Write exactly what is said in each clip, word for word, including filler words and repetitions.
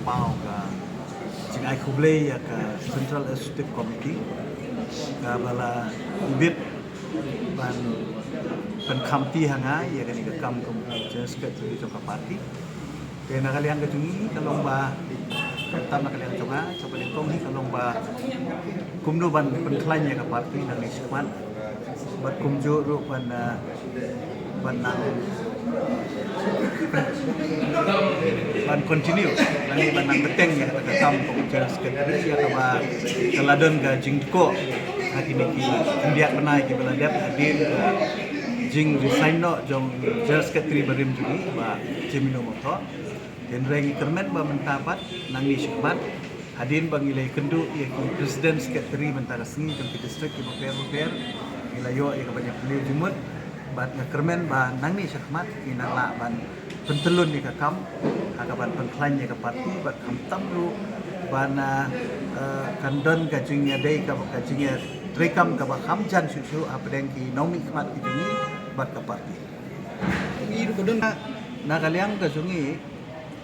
Paw ka jingai khublei ïa ka Central Executive Committee kaba la bit ban pynkhamti ha nga ïa kane ka kam kum u General Secretary jong ka party. Te na ka liang ka jong ngi ka long ba, khamtam na ka liang jong nga, jong ka liang kong hi ka long ba kumno ban pynkhlaiñ ïa ka party nangne shakhmat. Bad kumjuh ruh ban, ah, ban nang ban continue lane ban nang bteng ïa kata ka kam kum u General Secretary ïa kaba ka la don ka jingtkoh ha kine ki khyndiat bnai kiba la dep hadien ka jingresign noh jong General Secretary barim jong ngi Bah Jemino Mawthoh. Hynrei ngi kyrmen ba mynta pat nangne shakhmat hadien ba ngi la ïakynduh ïa ki President Secretary mynta ka sngi jong ki district kiba pher bapher, ngi la ïoh ïa ka ban ïapyni jingmut. Bad nga kyrmen ba nangne shakhmat ngi nang lah ban pyntyllun ïa ka kam ha ka ban pynkhlaiñ ïa ka party bad khamtam ruh ban, ah, eh, kan don ka jingïadei kaba, ka jingïatreikam kaba kham jan shuh shuh hapdeng ki nongmihkhmat ki jong ngi bad ka party. Ngi ruh ka don na ka liang ka jong ngi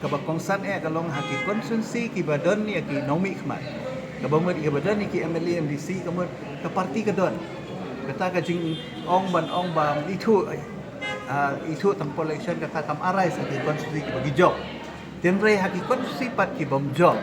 kaba kongsan eh ka long ha ki constituency kiba don ïa ki nongmihkhmat. Kaba mut ïa kaba don ïa ki M L A M D C ka mut ka party ka don. Kata ka jingong ban ong ba ithuh, ah, ithuh tang poh election kata kam arise ha ki constituency kiba ki jop. Hynrei ha ki constituency pat kibym jop,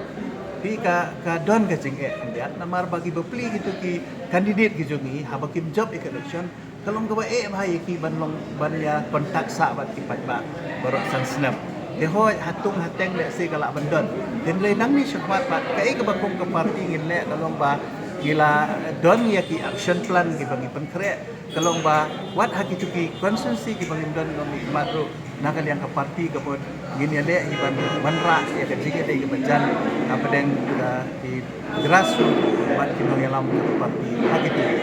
phi ka, ka don ka jingeh khyndiat namar ba ki bapli kito ki candidate ki jong ngi haba kim jop ïa ka election ka long kaba eh bha ïa ki ban long ban ïa contact sah bad ki paidbah baroh san snem. Te hooid ha tung ha teng lehse ka lah ban don. Hynrei nangne shakhmat pat kaei kaba kum ka party ngin leh ka long ba ngi la don ïa ki action plan kiba ngi pynkhreh ka long ba wat ha kito ki constituency kiba ngim don nongmihkhmat ruh na ka liang ka party ka mut ngin ïaleh hi ban wanrah ïa ka jingïadei kaba jan hapdeng ka ki grassroots bad ki nongïalam ka party ha kito ki